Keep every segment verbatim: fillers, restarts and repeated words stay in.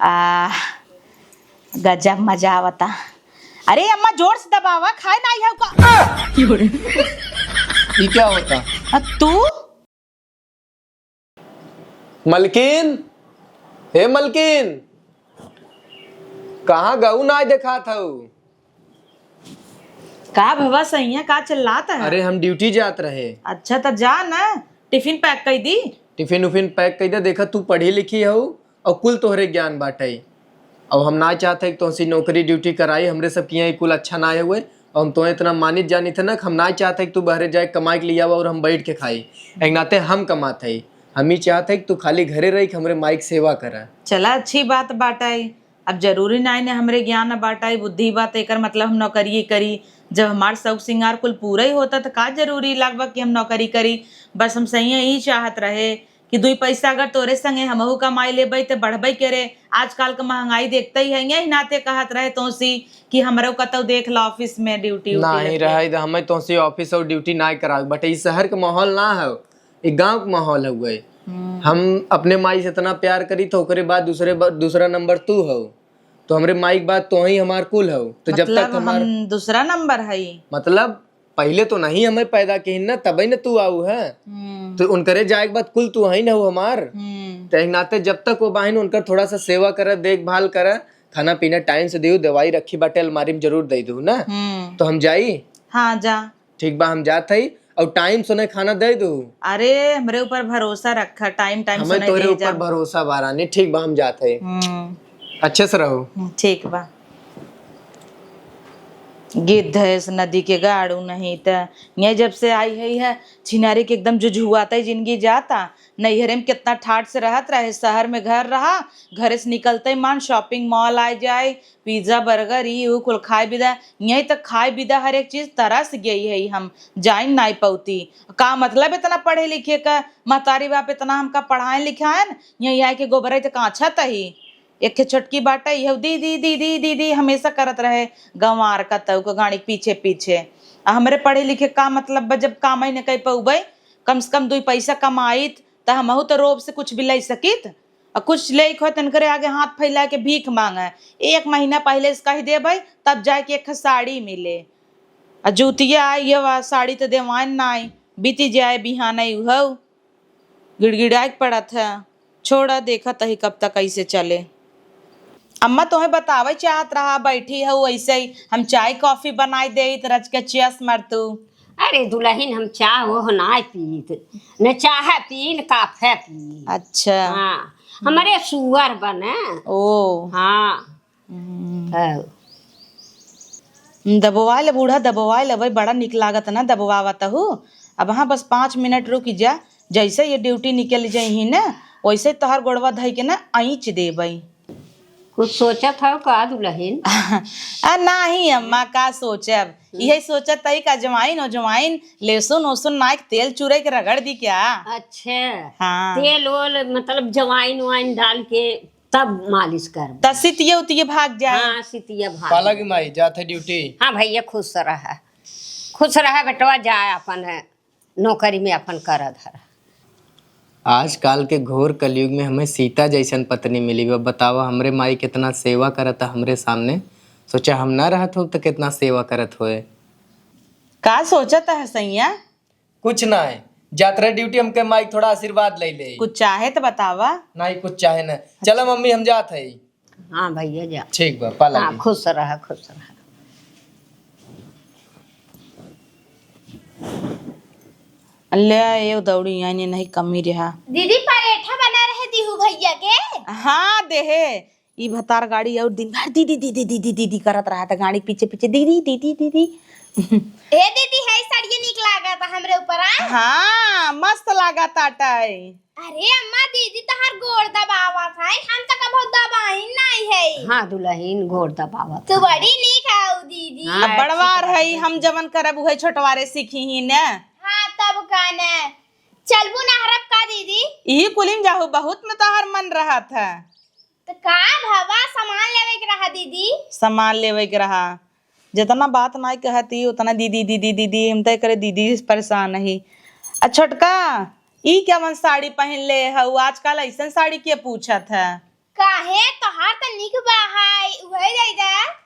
आ, गजब मजा आवता। अरे अम्मा, जोर से दबावा, खाए ना आई हऊ का? ई क्या होता? आ, तू? मलकिन, हे मलकिन, कहाँ गऊ, नाय देखात हऊ? का भवा सैया, का चिल्लात है? अरे, हम ड्यूटी जात रहे। अच्छा, त जा ना, टिफिन पैक कई दी। टिफिन उफिन पैक कई दे। देखा, तू पढ़ी लिखी हऊ और कुल तोहरे ज्ञान बाटे। अब हम ना चाहत है कि तोहसी नौकरी ड्यूटी कराई, हमरे सब किहाँ ई कुल अच्छा ना हुए। और हम तोहे इतना मानित जानित है ना कि हम ना चाहत है कि तू बहरे जाए कमाई के लियावा और हम बैठ के खाई। एक नाते हम कमात है, हम ही चाहत है कि तू खाली घरे रही कि हमरे माई के सेवा करा। चला, अच्छी बात बाटे। अब जरूरी नाई ने हमरे ज्ञान बाटे, बुद्धि बा, त एकर मतलब हम नौकरी करी। जब हमार शौक सिंगार कुल पूरा ही होता, त का जरूरी लागबा कि हम नौकरी करी? बस हम सैया ई चाहत रहे कि दुई पैसा अगर तोरे संगे हमहू कमाई लेबै, त बढ़बै करे। आजकल क महंगाई देखते ही है, यही नाते कहत रहे तोसी कि हमरो कतौ देख ला ऑफिस में ड्यूटी उटी नहीं लग रहा के। है, तो हमें तोसी ऑफिस और ड्यूटी ना करावे, बट ई शहर के माहौल ना है। एक गाँव के माहौल हउए। हम्म। हम अपने माई से इतना प्यार करी, तो ओकरे बाद दूसरे बा-, दूसरा नंबर तू हो, तो हमरे माई के बाद तो ही हमार कुल हो। तो जब मतलब तक हमार हम दूसरा नंबर हई? मतलब पहले तो नहीं हमें पैदा किहिन ना, तबे न तू आऊ है। हम्म। तो उनकरे जाए के बाद कुल तू ही न हो हमार। हम्म। तो एक नाते जब तक वो बाहिन उनकर थोड़ा सा सेवा करे, देखभाल करे, खाना पीना टाइम से देऊ, दवाई रखी बाटे अलमारी में, जरूर दे दू ना। हम्म। तो हम जाई? हाँ, जा। ठीक बा, हम जात हई, और टाइम से उन्हें खाना दे दू। अरे, हमरे ऊपर भरोसा रखा, टाइम टाइम से हमें उन्हें तोरे दे ऊपर जा। भरोसा बा रानी। ठीक बा, हम जात हई। हम्म। अच्छे से रहो। हम्म, ठीक बा। गिद्ध है इस नदी के गाड़ू नहीं त, ये जब से आई है, है छिनारी के एकदम जुझुआता ही जिंदगी जाता। नैहरे में कितना ठाट से रहत रहे, शहर में घर रहा, घरे से निकलते ही मान शॉपिंग मॉल आ जाए, पिज्जा, बर्गर, ई ऊ कुल खाए बिदा, यहीं तक खाए बिदा हर एक चीज तरस गई है, हम जाइन नाई पौती। का मतलब इतना पढ़े लिखे का, महतारी बाप इतना हमका पढ़ाए लिखाएन, यहीं आए के गोबरे त काछत ही। एक ठे छोटकी बाटे, इहो दीदी, दीदी, दीदी हमेशा करत रहे, गंवार का तऊ का गाड़ी के पीछे पीछे। आ हमरे पढ़े लिखे का मतलब बा, जब कामई न कर पउबे, कम से कम दुई पैसा कमाइत, त हमहू त रोब से कुछ भी ले सकित। आ कुछ लेइक हो, तनकरे आगे हाथ फैला के भीख मांगे। एक महीना पहले से कह देबे, तब जाए के एक साड़ी मिले। आ जूतिया आई, ये वा, साड़ी त देवाइन नाई, बीती जाए बिहान उहऊ। गिड़गिड़ाए के पड़त है। छोड़ा, देखत ही कब तक ऐसे चले। अम्मा, तोहे बतावे चाहत रहा, बैठी हऊ ऐसे ही, हम चाय कॉफी बनाई देइत, रच के चेस मार तू। अरे दुलहिन, हम चाह ओह नाय पीत, न चाह पी, न काफे पी। अच्छा। हाँ, हमरे सुअर बने। ओ। हाँ। हम्म। हाँ। दबवाए ले बूढ़ा, दबवाए ले भाई, बड़ा निक लागत ना दबवावत हू। अब हाँ, बस पाँच मिनट रुक जा, जैसे ये ड्यूटी निकल जइही ना, वैसे तोहर गोड़वा धइ के ना अइच देबई। कुछ सोचत हव का दुलहिन? आ, नाही अम्मा, का सोचब? हम्म। इहे सोचत हई का अजवाइन ओजवाइन, लहसुन ओसुन नाइ के तेल चुरई के रगड़ दी क्या? अच्छा। हाँ। तेल ओल मतलब अजवाइन ओवाइन डाल के तब मालिश करब। त सितिये उतिये भाग जाए। हाँ, सितिये भाग। पाला की माई जात है ड्यूटी। हाँ भैया, खुश रहा, खुश रहा बेटवा, जाए अपन नौकरी में अपन करा धरा। आजकाल के घोर कलयुग में हमें सीता जैसन पत्नी मिली बा। बतावा, हमरे माई कितना सेवा करता हमरे सामने। सोचा हम ना रहत हो तो कितना सेवा करत होए। का सोचत है सैया? कुछ ना है, जात रहे ड्यूटी, हमके माई थोड़ा आशीर्वाद ले ले। कुछ चाहे तो बतावा। नहीं, कुछ चाहे ना। चला मम्मी, हम जात है। हाँ भैया, जा। ठीक बा, पाला हाँ, जी। खुश रहा, खुश रहा। ले, ये दौड़ी आने नहीं कमी रहा। दीदी, परेठा बना रहे दीहू भैया के? हाँ, देहे। ई भतार गाड़ी और दिन भर दीदी, दीदी, दीदी, दीदी करत रहा था, गाड़ी पीछे, पीछे, दीदी, दीदी, दीदी। ए दीदी, है साड़िया नीक लागत हमरे ऊपर, आ? हाँ, मस्त लागत आटाई। अरे अम्मा, दीदी तहार गोड़ दबावत है, हम तो कबो दबाइन नाई है। हाँ दुलहिन, गोड़ दबावत तू है। बड़ी नीक है दीदी। हाँ, अब बड़वार अच्छी है, हम जवन करब उहे छोटवारे सीखी ही ने। हाँ, तब का ने। चलबू नहरब का दीदी? इही कुलिम जाहू, बहुत में तोहार मन रहत है। तो का भवा, सामान लेवे के रहा दीदी? सामान लेवे के रहा। जितना बात नाई कहती, उतना दीदी, दीदी, दीदी, हम तो करे दीदी से परेशान ही। आ छोटका, ई कवन साड़ी पहन ले हऊ? आजकल ऐसन साड़ी के पूछत है? काहे, तोहार त निक बा, हाय, उहे दे दे।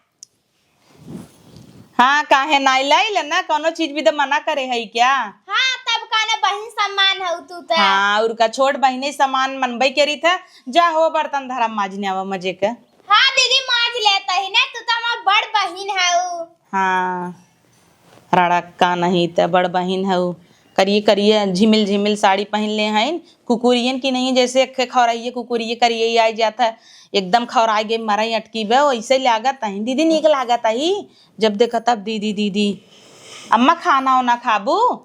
हाँ, काहे नाई लाइल ना, कौनो चीज भी त मना करे है क्या? हाँ, तब काने बहिन समान हऊ तू त। हाँ, और का, छोट बहिने समान मनबे करी था। जा हो, बर्तन धरा, माज ने आवा मजे के। हाँ दीदी, माज लेता ही ना, तू त हमार बड़ बहिन हऊ। हाँ, रड़क्का नहीं त बड़ बहिन हऊ। करिए करिए झिमिल झिमिल साड़ी पहिन ले हईन, कुकुरियन की नहीं, जैसे एक खौराइये कुकुरिये करिए आई जात है, एकदम खौराई गई, मरई अटकी बे, वैसे लागत है। दीदी नीक लागत है, जब देखा तब दीदी दीदी। अम्मा, खाना ओना खाबू?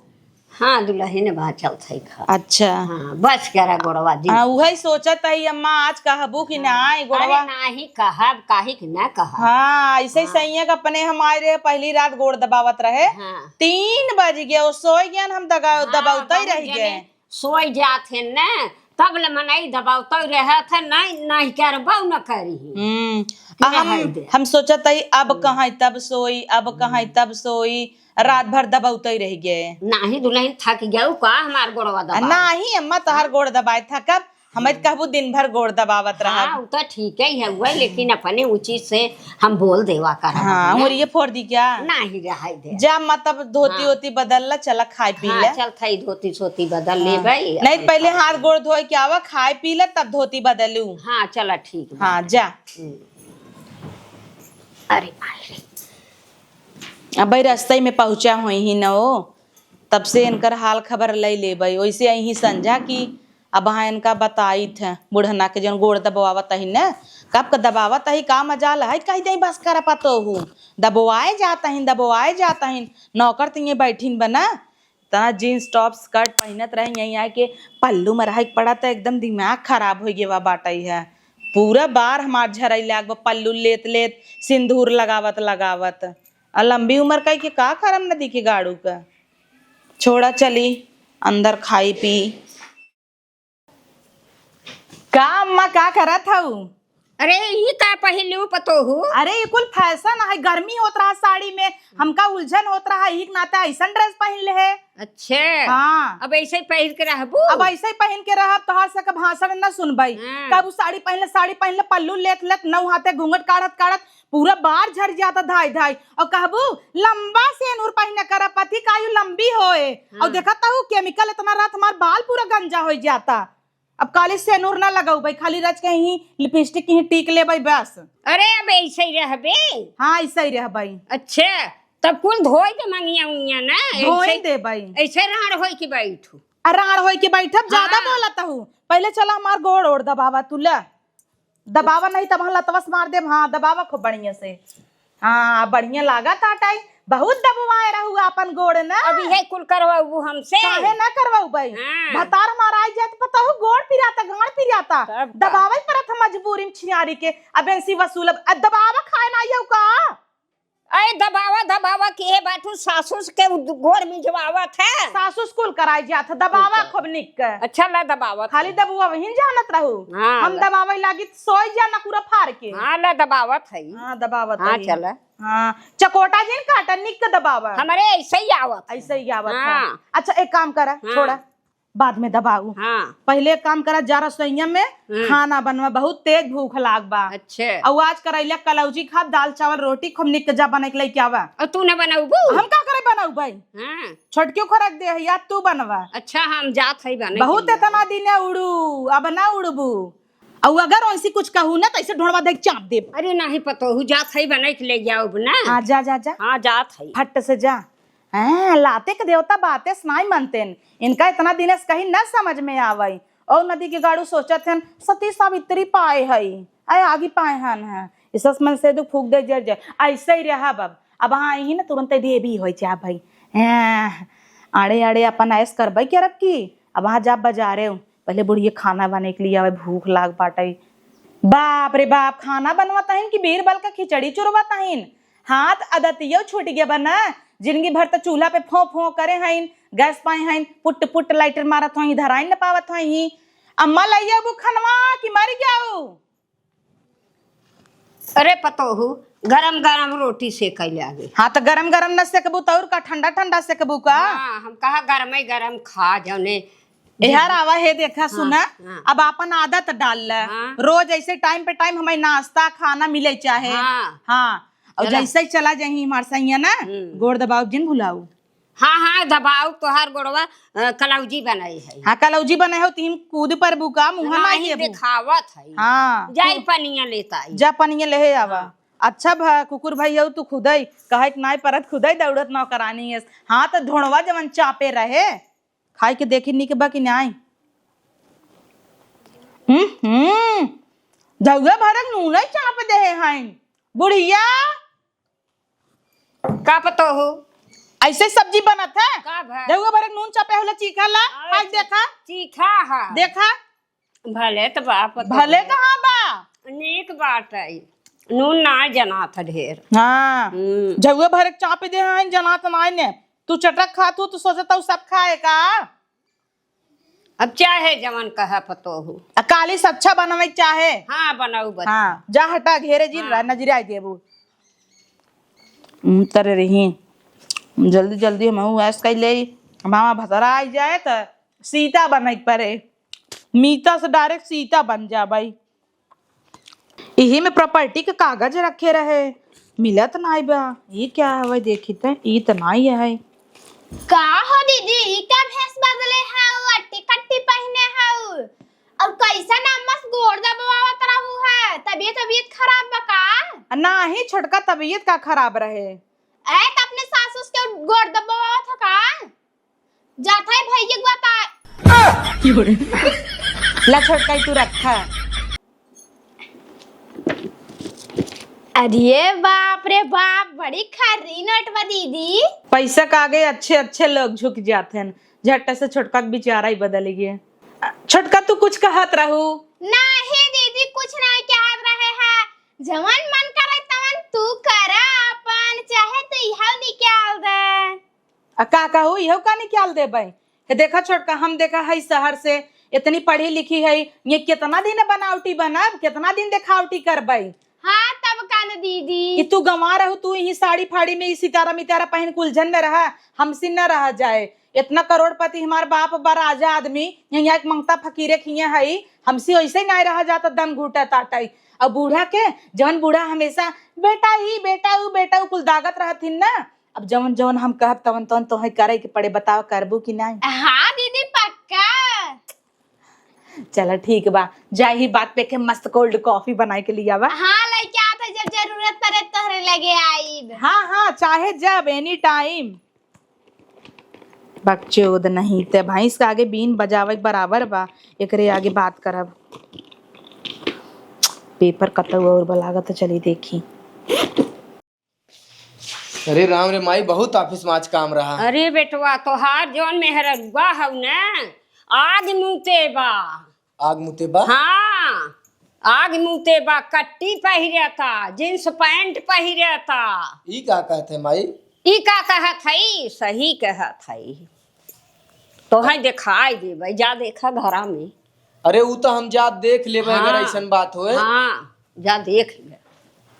हाँ दुलहिन, बाँचल थई खा। अच्छा। हाँ, बस करा गोड़वा जी। हाँ, उहई सोचत हई अम्मा, आज कहबू कि हाँ। नाई गोड़वा? अरे नाही कहब, काहे कि ना कहब। हाँ, ऐसे ही हाँ। सैया के अपने हम आए रहे, पहली रात गोड़ दबावत रहे। हाँ। तीन बज गया, वो सोए गया, हम दगा-, हाँ, दबावते ही बहुत रह जने गए। सोए जात है न, तब ले मनई दबावते रहत है, नहीं, नहीं करबो न करी। हम्म, कि आ हम, रहे दे। हम सोचत हई, अब हम्म। कहाँ तब सोई, अब कहाँ हम्म। तब सोई, रात भर दबौते रह गए। नाही दुलहिन, थक गयो का हमार गोड़वा दबा? नाही अम्मा, तोहार हाँ। गोड़ दबाए थकब, हमें हाँ। कहबू दिन भर गोड़ दबावत हाँ, रहब। उ तो ठीक ही है, वही, लेकिन अपने उचित से हम बोल देवा करब हाँ, ना। और ये फोड़ दी क्या? नाही रहाई दे। जा अम्मा, तब धोती हाँ। वोती बदल ला, चला खाए पी हाँ, ले। चल थई धोती सोती बदल हाँ। ले भाई। नहीं, पहले हाथ गोड़ धोए के आवा, खाए पी ले, तब धोती बदलू। हाँ, चला ठीक बा। हाँ, जा। हम्म। अरे माई रे। अबे रस्ते में पहुँचा होइहीं न हो, तब से इनकर हाल खबर लइ लेबइ। ओइसे अइहीं संझा की अबहाँ इनका बताइत ह, बुढ़ना के जउन गोड़ दबवावत अही न, कब क दबावत अही, का मजाल अहइ, कहि देइ बस कर पतोहू, दबवाए जात अही, दबवाए जात अही, नौकर तिहे बैठिन बना, तना jeans top skirt पहिनत रहे, यहीं आइके पल्लू मरहइ के पड़ा, त एकदम दिमाग खराब होइ गवा बाटइ ह। पूरा बार हमार झरइ लाग बा, पल्लू लेत लेत, सिंदूर लगावत लगावत। आ लंबी उमर कइ के का करम न दिखे गाड़ू क। छोड़ा, चली अंदर खाई पी। का अम्मा, का करत हऊ? अरे, ई का पहिलू पतोहू? अरे, ई कुल fashion है, गर्मी होत रहा साड़ी में, हमका उलझन होत रहा, ई के नाते अइसन dress पहिन ले है। अच्छा। हाँ। अब अइसे ही पहिर के रहबू? अब अइसे ही पहिन के रहब, तोहार से के भाषण न सुनबई। हाँ। कबू साड़ी पहिन ले, साड़ी पहिन ले, पल्लू लेत लेत, नौ हाथे घूंघट काढ़त काढ़त पूरा बार झर जाता धाई धाई। और कहबू, लंबा सेनुर पहिने कर, पति क आयु लंबी होए। और हाँ। देखत हऊ, chemical इतना रहत, हमार बाल पूरा गंजा होइ जाता। अब काली सेनुर ना लगउबइ, खाली रच के ही lipstick ही टीक लेबइ बस। अरे, अब अइसे ही रहबे? हाँ, अइसे ही रहबइ। अच्छा, तब कुल धोइ दे मंगिया उंगिया ना, धोइ अइसे, देबइ। अइसे राँड़ होइ के बैठू। आ राँड़ होइ के बैठब, ज्यादा हाँ। बोलत हऊ। पहिले चला हमार गोड़ ओड़ दबावा तू, ले। दबावा नहीं तब हम लतवा से मार देब। हाँ, दबावा खूब बढ़िया से। हाँ, बढ़िया लागत आटइ। बहुत दबवाए रहू आपन गोड़ ना। अब इहे कुल करवाबू हमसे? काहे ना करवाउबइ? हाँ। भतार हमार आइ जात पतोहू गोड़ पिराता, गाँड़ पिराता। तब का? दबावइ परत ह मजबूरी में छियारी के। अब एनसी वसूलब, अब दबावा खाए ना आइउ का? अरे दबावा, दबावा किहे बाटू, सासुस के उ गोड़ मिजवावत है। सासुस कुल कराई जात है, दबावा खूब निक के। अच्छा ला दबावत खाली है। दबुआ वहीं जानत रहू। हाँ, हम ला। दबावइ लागी त सोई जा नकुरा फार के। हाँ, ला दबावत है। हाँ, दबावत हाँ, है। चला। हाँ, चकोटा जिन काटा, निक के दबावा। हमरे अइसे ही आवत है। अइसे ही आवत है। हाँ। अच्छा, एक काम करा, हाँ। छोड़ा। बाद में दबाऊ। हाँ। पहिले एक काम करा, जा रसोइया में हम्म। खाना बनवा, बहुत तेज भूख लाग बा। अच्छा। अउ आज करैला कलौजी खा, दाल चावल रोटी खूब निक के जा बनाइ के लइके आवा। अउ तू न बनउबू? हम का करे बनउबइ? हाँ। छोटकी खरक दे है, या तू बनवा। अच्छा, हम जात है बने बहुत के लिए। इतना दिन है उड़ू, अब ना उड़बू। अउ अगर उनसे कुछ कहू ना, त अइसे ढोड़वा देख चाप देब। अरे नाही पतोहू, जात है बने के ले जाउब ना। हाँ, जा, जा, जा। हाँ, जात है। फट से जा। हाँ, लाते के देवता बाते से नाई मनतेन। इनका इतना दिने से कहीं न समझ में आवइ। और नदी के गाड़ू सोचत हन, सती सावित्री पाए हई, आए आगी पाए हन है। इस मन से दुख फूक दे जर जाए। अइसे ही रहब अब। अब हाँ, यही न तुरंत देवी होइ जा भाई। हाँ, आड़े आड़े अपन ऐश करबइ के रब की। अब हाँ जा बजारे। पहिले बुढ़िया खाना बने के लिए आवे, भूख लाग बाटइ। बाप रे बाप, खाना बनवत हइन कि बीरबल का खिचड़ी चुरवत हइन? हाथ अदतियो छूट गया बा ना। जिंदगी भर त चूल्हा पे फों फों करे हइन, गैस पाए हइन, पुट पुट लाइटर मारत होई, धराइन न पावत होई। अम्मा लइया बु खनवा कि मर गयाऊ? अरे पतोहू, गरम गरम रोटी सेकइ लागे। हाँ, त गरम गरम न सेकबू त और का, ठंडा ठंडा सेकबू का? हाँ, हम कहा गरमे गरम खा, जउने एहर आवा है, देखा, हाँ, सुना, हाँ। अब आपन आदत डाल ले। हाँ। रोज ऐसे टाइम पे टाइम हमें नाश्ता, खाना मिले चाहे। हाँ। हाँ। और चला। जैसे ही चला जाही हमार सैया ना, हम्म। गोड़ दबाव जिन भुलाऊ। हाँ, हाँ, दबाऊ तोहार गोड़वा, अ, कलौजी बनाई है। हाँ, कलौजी बनाई हो, तीन कूद पर बुका, मुँह ना नहीं देबू। दिखावत है। हाँ, जाई तू पनिया लेता आई। जा पनिया लेहे आवा। हाँ। अच्छा भा, कुकुर भाई हो तू खुदई, कहे के नाई परत खुदई दौड़त नौकरानी है। हाँ, तो ढोड़वा जवन चापे रहे, खाई के देखी निक बा कि नाई। हम्म, हम्म, जौआ भरक नून ही चाप देहे हैं। बुढ़िया, का पतोहू? ऐसे सब्जी बनत है? का भा? जौआ भरक नून चापे होला, चीखा ला, अरे, आज देखा। चीखा हा। देखा। भले त बा पतोहू। भले कहाँ बा? नीक बात है। नून ना जनात ढेर। हाँ। हम्म। जौआ भरक चापे दे हैं, जनात नाई ने। तू चटक खात हूँ, तू सोचत हूँ सब खाए का? अब चाहे जवन कहा पतोहू। आ काली से अच्छा बनवे के चाहे। हाँ, बनाऊ बच्चा। हाँ, जा हटा, घेरे जिन हाँ। रह, नजरिया देबू। हम्म, तरे रही। जल्दी, जल्दी हमहू ऐश कइ लेई। मामा भतरा आई जाए त सीता बने के परे। मीता से डायरेक्ट सीता बन जा भाई। इही में प्रॉपर्टी के कागज रखे रहे, मिलत नाई बा। ई क्या हवे देखी त, ई त नाई है। का हो दीदी, ई का भेष बदले हऊ, अट्टी कट्टी पहिने हऊ? और कैसन अम्मा से गोड़ दबवावत रहू है? तबीयत, तबीयत खराब बा का? आ, नाही छोटका, तबीयत का खराब रहे? ए, त अपने सासू से गोड़ दबवावत ह का? जात है भैया के बता। ला छोटका, ई तू रखा। अरे बाप रे बाप, बड़ी खर्री नोट बा दीदी। पैसा के आगे अच्छे अच्छे लोग झुक जात हैं। झट्ट से छोटका के बिचारा ही बदल गए। छोटका, तू कुछ कहत रहू? नहीं दीदी, कुछ नहीं कहत रहे है। जवन मन करे तवन तू करा अपन, चाहे तो इहव निकाल दे। आ का कहू, इहव का निकाल देबै? हे देखा छोटका, हम देखा है शहर से, इतनी पढ़ी लिखी है, ये कितना दिन बनावटी बनब, कितना दिन देखावटी करबै? हाँ, तब का न दीदी। कि तू गंवा रहू, तू यही साड़ी फाड़ी में, ई सितारा मितारा पहन के उलझन में रहा, हमसे न रहा जाए। इतना करोड़पति हमार बाप बा, राजा आदमी, यहाँ एक मंगता फकीरे खिए हई, हमसे ऐसे नहीं रहा जाता, दम घूटा ताटाई। अब बूढ़ा के, जौन बूढ़ा हमेशा बेटा ई, बेटा ऊ, बेटा ऊ कुल दागत रहथिन ना, अब जौन जौन हम कहब तवन तवन तोहे करे के पड़े, बताओ करबू कि नहीं? हाँ दीदी, पक्का। चला ठीक बा, जा ही बात पे के मस्त cold coffee बनाए के लियावा। हाँ, लइके आत है, जब जरूरत पड़े तोहरे लगे आइब। हाँ, हाँ, चाहे जब, any time। बकचोद नहीं ते भैंस के आगे बीन बजावे के बराबर बा, एकरे आगे बात करब। पेपर कतौ और बा लागत, चली देखी। अरे राम रे माई, बहुत office में आज काम रहा। अरे बेटवा, तोहार जौन मेहररुआ हऊ न, आग मुते बा। आग मुते बा? हाँ, आग मुते बा, कट्टी पहिरता, jeans pant पहिरता। ई का कहत है माई? ई का कहत हई? सही कहत हई। तोहई देखाई देबै, जा देखा घरा में। अरे ऊ तो हम जा देख लेबै, अगर हाँ। अइसन बात होए। हाँ, जा देख ले।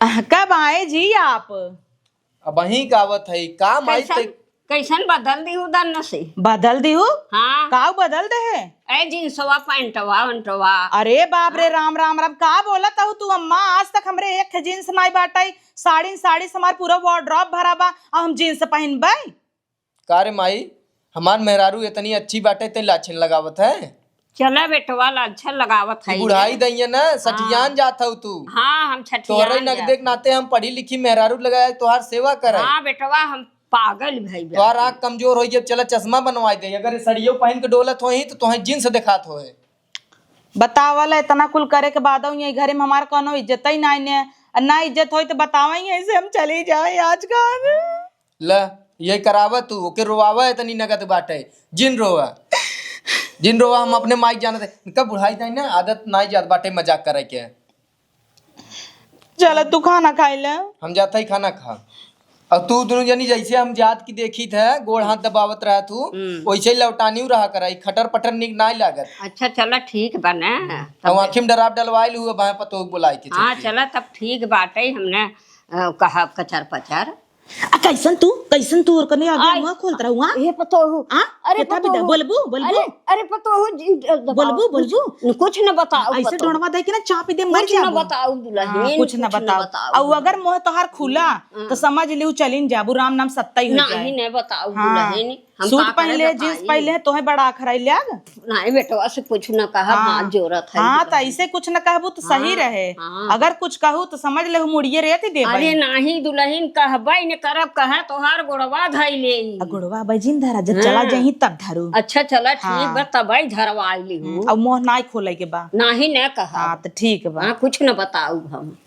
आह, कब आए जी आप? अबहीं का आवत है, का माई कैसन, ते कैसन बदल दिहू दन्न से? बदल दिहू? हाँ। काऊ बदल दे है? ए जींसवा, पैंटवा, उंटवा। अरे बाप रे, हाँ। राम, राम, राम, का बोलत हऊ तू अम्मा? आज तक हमरे एक ठे jeans नाई बाटै, साड़ी, साड़ी से हमार पूरा wardrobe भरा बा, अब हम jeans पहिनबै? का रे माई, हमार मेहरारू इतनी अच्छी बाटै, ते लाछिन लगावत है? चला बेटवा, लाछिन लगावत है। बुढ़ाई दइया ना, सठियान हाँ। जात हऊ तू। हाँ, हम छठियान तोहरे नगदे के नाते हम पढ़ी लिखी मेहरारू लगाए, तोहार सेवा करे। हाँ बेटवा, हम पागल भई बा। तोहार आँख कमजोर होइ गई, चला चश्मा बनवाई दे। अगर सड़ियो पहिन के डोलत होही तो तोहे jeans देखात होए। बतावल, इतना कुल करे के बादउ ये घरे में हमार कौनो इज्जतइ नाई ने। ना इज्जत होई तो बतावइ, ऐसे हम चली जाए आज का। ल, ये करावा तू, ओके रोवावा, इतनी नगद बाटै। जिन रोवा। जिन रोवा, हम अपने माई के जानत है। इनका बुढ़ाई जाए ना, आदत नाई जात बाटै मजाक करे के। चला, तू खाना खाई ले। हम जात ही खाना खा। और तू दुनों जनी जैसे हम जात की देखी थे, गोड़ हाथ दबावत रहा तू, हम्म। वैसे ही लौटानी रहा करा, ई खटर पटर निक नाई लागत। अच्छा, चला, ठीक बा ना। तब आँखी में डराब डलवाई लू, अब पतोह बुलाई के हाँ, चलती। चला, तब ठीक बाटै, हमने, अ, कहा कचर पचर। आ, कैसन तू, कैसन तू और कने आगे आय। मुंह खोलत रहू, हाँ? ए पतोहू। हाँ? अरे केतना बिदा-, पतोहू। बोलबू, बोलबू? अरे, अरे पतोहू जी, अ, दबाओ। बोलबू, बोलबू? कुछ, कुछ न बताओ, ऐसे पतोहू। डोंडवा दे के ना चाप दे, मर कुछ न जाबू। बताओ दुल्हन, हाँ, कुछ न कुछ न बताओ। बताओ। अउ अगर मुंह तोहार खुला, हाँ। तो समझ लियो चलिन जाबू, राम नाम सत्ता ही हो जाए। नहीं, नहीं बताओ हाँ। दुल्हन, हम सूट का करे पहले, जींस बताई? पहले, तोहे बड़ा आखराई लाग। नाहीं, बेटवा से कुछ न कहब, हाँ। हाथ जोड़त है हाँ, दुल्हन। तो ऐसे कुछ न कहबू तो सही हाँ, रहे। हाँ। अगर कुछ कहू तो समझ ले, हम मुड़िए रेत ही देबे। अरे नाहीं दुल्हन, कहबे न करब, कहे तोहार गोड़वा धई ले। आ गोड़वा अबे जिन धरा, जब हाँ। चला जाही तब धरू। अच्छा चला, ठीक हाँ। बा, तबे धरवाई ली हूँ। हम्म, अब मुंह नाहीं खोले के बा। नाहीं न कहब। हाँ, तो ठीक बा। हाँ, कुछ न बताऊ हम।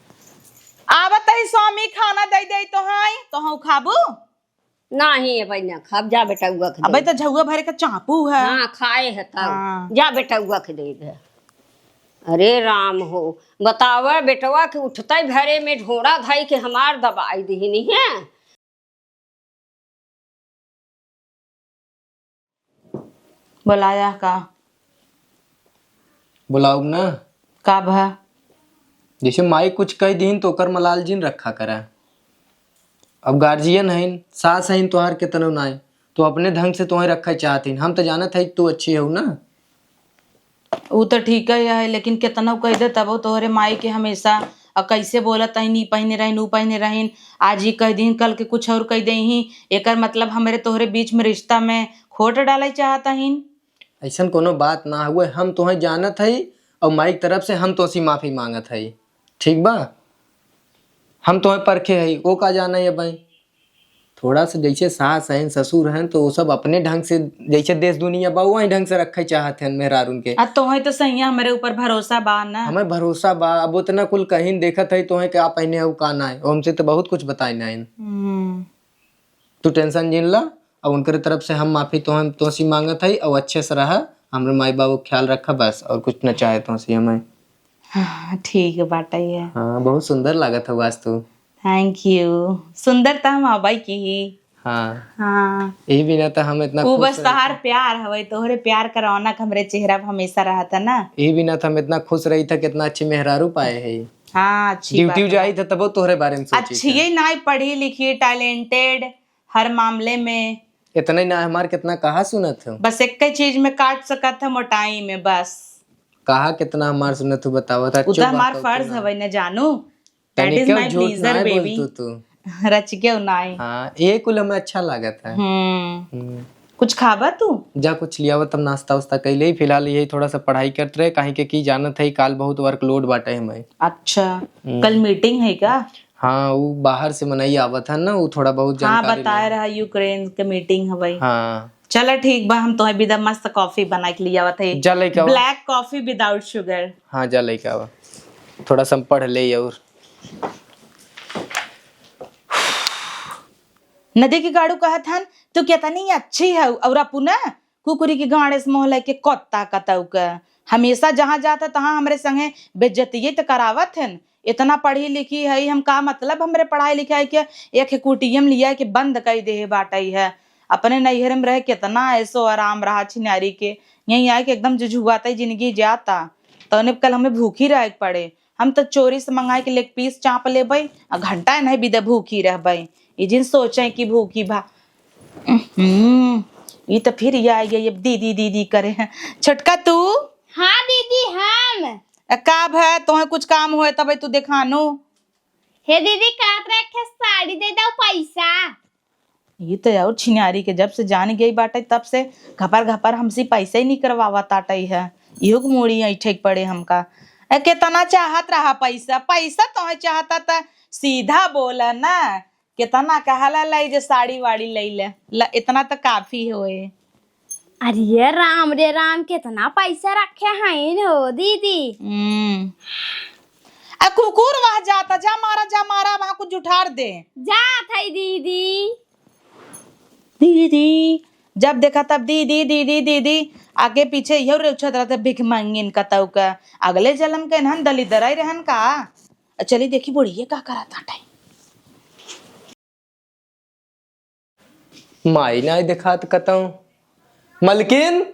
आवत ही स्वामी, खाना दे दे तो हाँ, तो हाँ खाबू। नाहीं, अबे ना खाब, जा बेटउआ के अबे दे। तो झउआ भरे का चापू है। हाँ, खाए है तब। हाँ। जा बेटउआ के दे दे। अरे राम हो, बतावा बेटवा के उठते भरे में ढोड़ा धई के हमार दबाई दिहिनी है। बुलाया का? बुलाउब ना। का भा? जैसे माई कुछ कह दीन तो ओकर मलाल जिन रखा करा। अब गार्जियन हईन, सास हईन तोहार केतनो नाई, तो अपने ढंग से तोहे रखे चाहत हईन। हम तो जानत हई तू अच्छी हऊ ना। ऊ तो ठीक है, लेकिन केतनो कह दे तबो तोहरे माई के हमेशा, अ, कैसे बोलत हईन, ई पहने रहीन, ऊ पहने रहीन, आज ई कह दीन, कल के कुछ और कह देही, एकर मतलब हमरे तोहरे बीच में रिश्ता में खोट डाले चाहत हईन। ऐसन कोनो बात ना हुए, हम तोहे जानत हई और माई की तरफ से हम तोसी माफी मांगत हई, ठीक बा? हम तोहे परखे हई, ओ का जाने ये बाई। थोड़ा सा जैसे सास हन, ससुर हन, तो वो सब अपने ढंग से, जैसे देश दुनिया बा, वही ढंग से रखे चाहत हन मेहरारून के। आ तोहे तो सैया हमरे ऊपर भरोसा बा ना। हमें भरोसा बा, अब उतना कुल कहीं देखत हई तोहे का पहने हो का ना है, हमसे तो बहुत कुछ बताए ना हन। हम्म। तू टेंशन जिन ला, और उनकरे तरफ से हम माफी तो हम तोसी मांगत हई, और अच्छे से रहा, हमरे माई बाबू के ख्याल रखा बस, और कुछ न चाहे तोसी हमें। हाँ, ठीक बाटे ये। हाँ, बहुत सुंदर लागत हऊ आज तू। Thank you। सुंदर त हम अबई की ही। हाँ। हाँ। यही बिना तो हम इतना वो खुश बस रहते। तोहार प्यार हवे, तोहरे प्यार का रौनक हमरे चेहरा पे हमेशा रहत है ना। यही बिना तो हम इतना खुश रही था, कितना अच्छी मेहरारू पाए है। हाँ, अच्छी ड्यूटी बात है। जाई था तबो तोहरे बारे में सोची अच्छी था। ही नाई, पढ़ी लिखी, talented, हर मामले में। इतना ही ना हमार कितना कहा सुनत हो। बस एक ही चीज में काट सकत है, मोटाई में बस। कहा कितना हमार सुनत हो बतावत, उ तो हमार फर्ज हवे न जानू। That is my pleaser baby। रच के नाई। हाँ, ये कुल हमें अच्छा लागत है। हम्म। हम्म। कुछ खाबा तू? जा कुछ लियावा, तब नाश्ता वास्ता कैले ही। फिलहाल यही थोड़ा सा पढ़ाई करत रहे, काहे के की जानत है काल बहुत workload बाटे हमें। अच्छा, हम्म। कल meeting है का? हाँ, उ बाहर से मनई आवत है ना, उ थोड़ा बहुत हाँ, जानकारी बताए लेवे। रहा यूक्रेन के meeting हवे। हाँ। चला ठीक बा, हम तोहे बिदा मस्त coffee बना के लियावत है। जा लेके आवा। Black coffee without sugar। हाँ, जा लेके आवा। थोड़ा सा हम पढ़ ले और। नदी के गाड़ू कहत हन, "तू कितनी अच्छी है।" और अपू ना कुकुरी के गाड़े से मोह लेके कुत्ता कतऊ के। हमेशा जहाँ जात है तहाँ हमरे संगे बेइज्जतिये त करावत हन। इतना पढ़ी लिखी है हम, का मतलब हमरे पढ़ाई लिखाई के? एक कुटियम लिया के बंद कई देहे बाटई है। अपने नैहर में रहे कितना ऐसो आराम रहा छिनारी के, यहीं आए के एकदम जुझुआते जिंदगी जाता। तौने कल हमें भूखी रहे के पड़े। हम तो चोरी से मंगाए के leg piece चाप लेबे, आ घंटा नहीं बिदे भूखी रहबे। ई जिन सोचे कि भूखी भा, हम्म, ई तो फिर ये आ गई अब दीदी दीदी करे। छोटका तू? हाँ दीदी, हम। आ का भा, तोहे कुछ काम होए तबे तू देखानो। हे दीदी, कहत रहे के साड़ी दे दो पैसा। ई तो और छिनारी के जब से जान गई बाटे तब से घपर घपर हमसे पैसा ही निकरवावा ताटई है। इहो के मूड़ी ऐठे के पड़े हमका। ए, केतना चाहत रहा पैसा, पैसा तोहे चाहता त सीधा बोला ना। केतना कहला लाई जे साड़ी वाड़ी लई ले, ल-, इतना त काफी होए। अरे राम रे राम, कितना पैसा रखे हैं हो दीदी। हम्म। आ कुकुर वहाँ जाता, जा मारा, जा मारा, वहाँ कुछ जुठार दे। जात है दीदी। दीदी, जब देखा तब दीदी, दीदी, दीदी, आगे पीछे इहो रेउछत रहते भिख मंगिन कतऊ का। अगले जन्म के इन्हन दलिदराई रहन का। चली देखी बुढ़िए का करत हटे। माई नाई देखात कतऊ। मलकिन,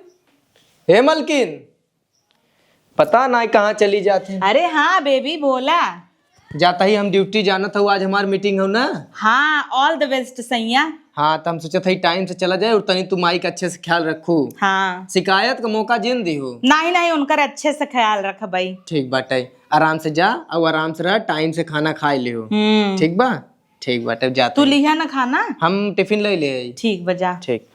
हे मलकिन, पता नाई कहाँ चली जात है। अरे हाँ बेबी, बोला। जाता ही हम ड्यूटी जानत हऊ, आज हमार मीटिंग हऊ ना। हाँ, all the best सैया। हाँ, त हम सोचत हई टाइम से चला जाए और तनी तू माई का अच्छे से ख्याल रखू। हाँ। शिकायत का मौका जिन दिहू। नहीं, नहीं, उनकर अच्छे से ख्याल रखबई। ठीक बाटे, आराम से जा और आराम से रह, टाइम से खाना खाए लिहू। हम्म। ठीक बा? ठीक बाटे, जाता तू ही। लिहा ना खाना? हम टिफिन ले ले आई। ठीक बा, जा। ठीक।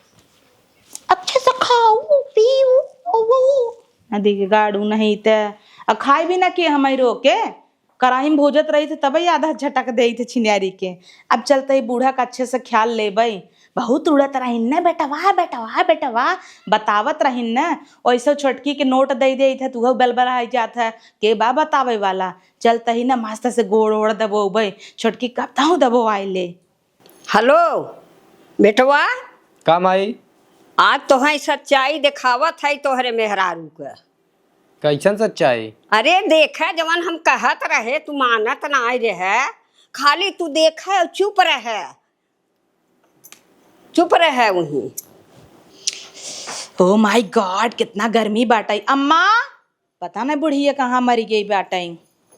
अच्छे से खाऊ, पीऊ, ओ, ओ। ना देखे गाड़ू नहीं त, आ खाए भी ना के हमारी रोके। कराही में भूजत रही थे, तबे आधा झटक देई थे छिनियारी के। अब चलते ही बूढ़ा का अच्छे से ख्याल लेबई। बहुत उड़त रहिन न बेटवा, बेटवा, बेटवा, बतावत रहिन न। ओइसे छोटकी के नोट दे देई थे, तुहू बलबलाइ जात है, के बा बतावे वाला। चलते ही न मस्त से गोड़ ओड़ दबोबई, छोटकी कब ताहू दबोआए ले। हेलो बेटवा। का माई? आज तोहई सच्चाई देखावत है तोहरे मेहरारू के। कैसन सच्चाई? अरे देखे, जवन हम कहत रहे, तू मानत नाई रहे, खाली तू देखे और चुप रहे, चुप रहे वहीं। Oh my God, कितना गर्मी बाटई। अम्मा, पता नहीं बुढ़िया कहाँ मरी गई बाटई।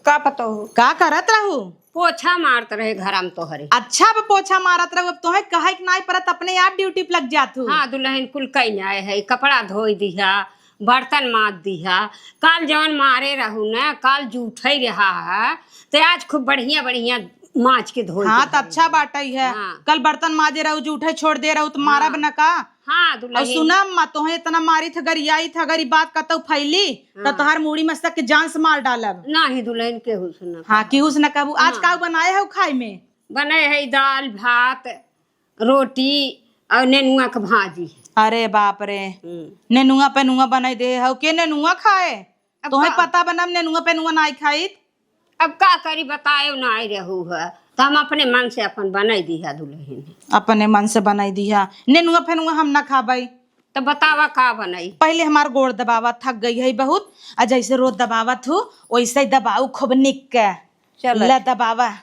का पता हो? का करत रहू? पोछा मारत रहे घरा में तोहरे। अच्छा, अब पोछा मारत रहू, अब तोहे कहे के नाई परत, अपने आप ड्यूटी पे लग जात हूँ। हाँ दुल्हन, कुल कई आए है, कपड़ा धोई दिहा, बर्तन माज दिहा। काल जवन मारे रहू न, काल जूठई रहा है, ते आज खूब बढ़िया बढ़िया माज के धोई हाँ, दिहा। त अच्छा बाटई है। हाँ। कल बर्तन माजे रहू, जूठई छोड़ दे रहू, त मारब हाँ। न का? हाँ, और दुल्हन। सुना अम्मा, तोहे इतना मारी थ, गरियाई थ, अगर ई बात कतौ फैली, त हाँ। तोहार मूड़ी मस्तक के जान से मार डालब। नाही दुल्हन, केहू से ना हाँ, कहब। केहू से ना कहबू। आज हाँ। का बनाए हो खाए में? बने है दाल, भात, रोटी और नेनुआ के भाजी। अरे बाप रे, हम्म। नेनुआ पेनुआ बनाई दे हो, के नेनुआ खाए? अब तोहे का? पता बा ना, हम नेनुआ पेनुआ नाई खाइत। अब का करी, बताए ना आए रहू है, तो हम अपने मन से अपन बनाई दिहा दुल्हन। अपने मन से बनाई दिहा, नेनुआ फेनुआ हम ना खाबई। तो बतावा का बनाई? पहले हमार गोड़ दबावा, थक गई है बहुत, आ जैसे रोज दबावत हूँ, वैसे ही दबाऊ खूब निक के। चल। ले दबावा।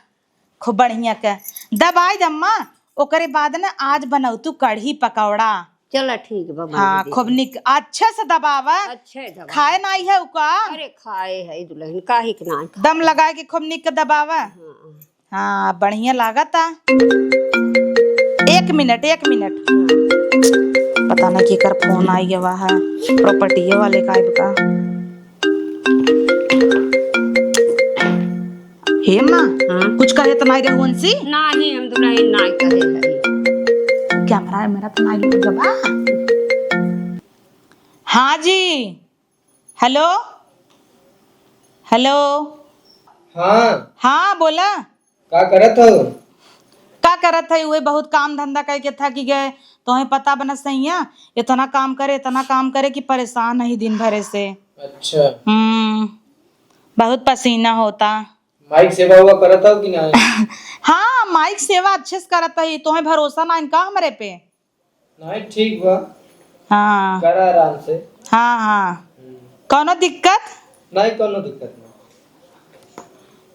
खूब बढ़िया के दबाई दम्मा, ओकरे बाद न आज बनौतू कढ़ी पकौड़ा। चला ठीक बा, बना हाँ, दे। खूब निक, अच्छे से दबावा। अच्छे दबा। खाए नाई है उका? अरे खाए है दुल्हन, काहे के नाई खाए? दम लगाए के खूब निक के दबावा। हाँ। हाँ, बढ़िया लागता। एक मिनट, एक मिनट, पता ना केकर फोन आई गवा है, प्रॉपर्टी वाले का आइब का। हे माँ, हाँ? कुछ कहे त नाई रहे उनसे? नाही, हम दुल्हन नाई कहे है। कैमरा मेरा तो नाई लग बा। हाँ जी, हेलो, हेलो। हाँ। हाँ, बोला। का करत हो? का करत है, उहे बहुत काम धंधा करके थक गए। तोहे पता बना सैया, इतना काम करे, इतना काम करे कि परेशान है दिन भरे से। अच्छा। हम्म, बहुत पसीना होता। माई के सेवा हुआ करत हो कि ना? हाँ, माई के सेवा अच्छे से करत ही। तोहे भरोसा ना इनका हमरे पे? नहीं, ठीक बा। हाँ। करा आराम से। हाँ, हाँ। हम्म। कौनो दिक्कत? नहीं, कौनो दिक्कत नहीं।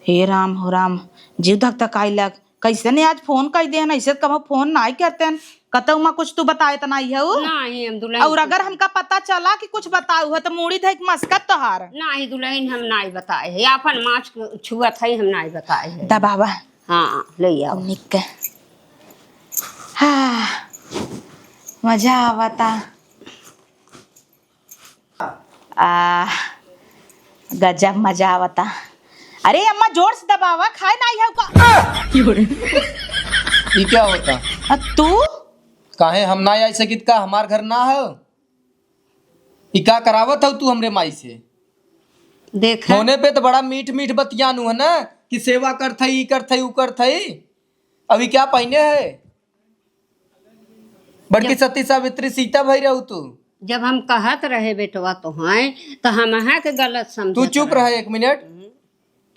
हे राम हो राम, जीव धक धक आई लग। कैसे ने आज फोन कर देहन, ऐसे कबो फोन नाई करतेन। कतौ मा कुछ तू बताए त नाई है उ? नाई, हम दुल्हन और अगर हमका पता चला कि कुछ बताऊ है तो मूड़ी धइक मस्कत तोहार। नाई दुल्हन, हम नाई बताए है, आपन माछ छुअत है, हम नाई बताए है। दबावा। हाँ, ले आओ। निक। हाँ, मजा आवता। आ, गजब मजा आवता। अरे अम्मा, जोर से दबावा, खाए ना आई है का? ई क्या होता? आ, तू? काहे हम ना आई सकित का? हमार घर ना हो? ई का करावत हो तू हमरे माई से? देख। फोने पे तो बड़ा मीठ मीठ बतियानू है ना कि सेवा करत हई, ई करत हई, ऊ करत हई। अभी क्या पहिने है? बड़की जब सती सावित्री सीता भई रहू तू। जब हम कहत रहे बेटवा तोहई, तो हमहा के गलत समझत तू चुप रहे। रहे एक मिनट। हम्म।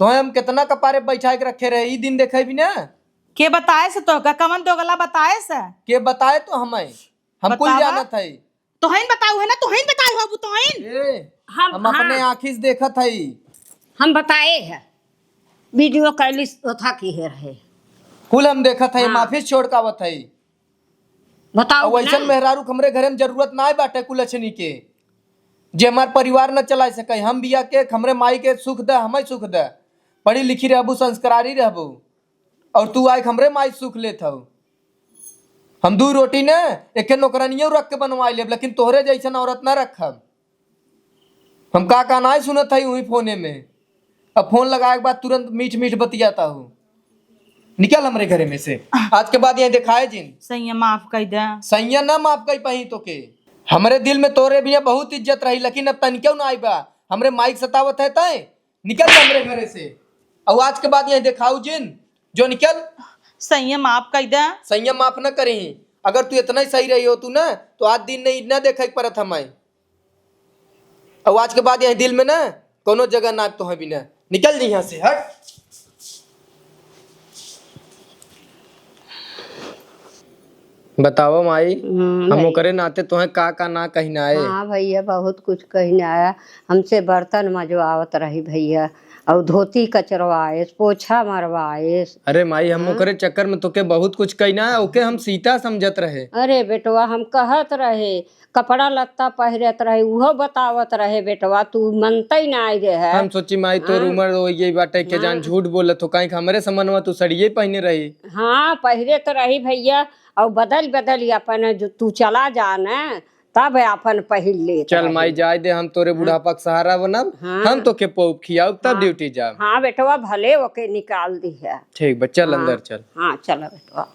तोहे हम कितना कपारे बैठा के रखे रहे, ई दिन देखे भी ना। के बताए से तोहका? कवन दोगला बताए से? के बताए तो हमें? हम कुल बतावा। जानत है। तोहइन बताऊ है ना, तोहइन बताऊ है, वो तोहइन। ए, हम, हम अपने हाँ। आँखी से देखत हई। हम बताए है, वीडियो कैली ओथा की है रहे। कुल हम देखत हई, हाँ। हम ऑफिस छोड़ के आवत हई। बताओ और वैसन ना। मेहरारू के हमरे घरे में जरूरत ना बाटे कुलछनी के, जे हमार परिवार न चला सके। हम बिया के, हमरे माई के सुख दे, हमें सुख दे। पढ़ी लिखी रहबू, संस्कारी रहबू, और तू आइक हमरे माई सुख लेत हऊ। हम दुइ रोटी न एके नौकरानियो रख के बनवाइ लेब, लेकिन तोहरे जइसन औरत न रखब। हम का का नाहीं सुनत हई उहीं फोने में। अब फोन लगाए के बाद तुरंत मीठ मीठ बतियात हऊ। निकल हमरे घरे में से। आज के बाद यहीं देखाए जिन। सैया माफ कइ दे। सैया ना माफ कइ पाई तोके। हमरे दिल में तोरे बिना बहुत इज्जत रही, लेकिन अब तनिको नाहीं बा। हमरे माई के सतावत है तैं। निकल जा हमरे घरे से। और आज के बाद यहीं देखाऊ जिन। जो निकल। सैया माफ कइ दे। सैया माफ न करी। अगर तू इतना ही सही रही होतू ना, तो आज दिन नहीं ना देखे के परत हमारे। और आज के बाद यहीं दिल में ना कोनो जगह ना तोहे बिना। निकल जी यहाँ से, हट। बताओ माई, हम्म, हम भैया। ओकरे नाते तोहे का का ना कहिन आए। हाँ भैया, बहुत कुछ कहिन आया। हमसे बर्तन मजवावत रही भैया, और धोती कचरवाएस, पोछा मरवाएस। अरे माई, हम हाँ। ओकरे चक्कर में तोके बहुत कुछ कहिन आए, ओके हम सीता समझत रहे। अरे बेटवा, हम कहत रहे, कपड़ा लत्ता पहिरत रहे, उहो बतावत रहे बेटवा, तू मनतै नाहीं रहे। हम सोची माई, तोर हाँ। उमर होइ गई बाटे, के जान हाँ। झूठ बोलत हो, काहे कि हमरे समनवा तू सड़िये पहिने रही। हाँ, पहिरे त रही भैया, और बदल बदल अपन जो तू चला जा न, तब अपन पहिर लेत चल रही। माई, जाए दे, हम तोरे हाँ। बुढ़ापा के सहारा बनब, हाँ। हम तोके पौप खियाउब, तब हाँ। ड्यूटी जाब। हाँ बेटवा, भले ओके निकाल दिहे। ठीक बा, चल हाँ। अंदर चल। हाँ, चल बेटवा।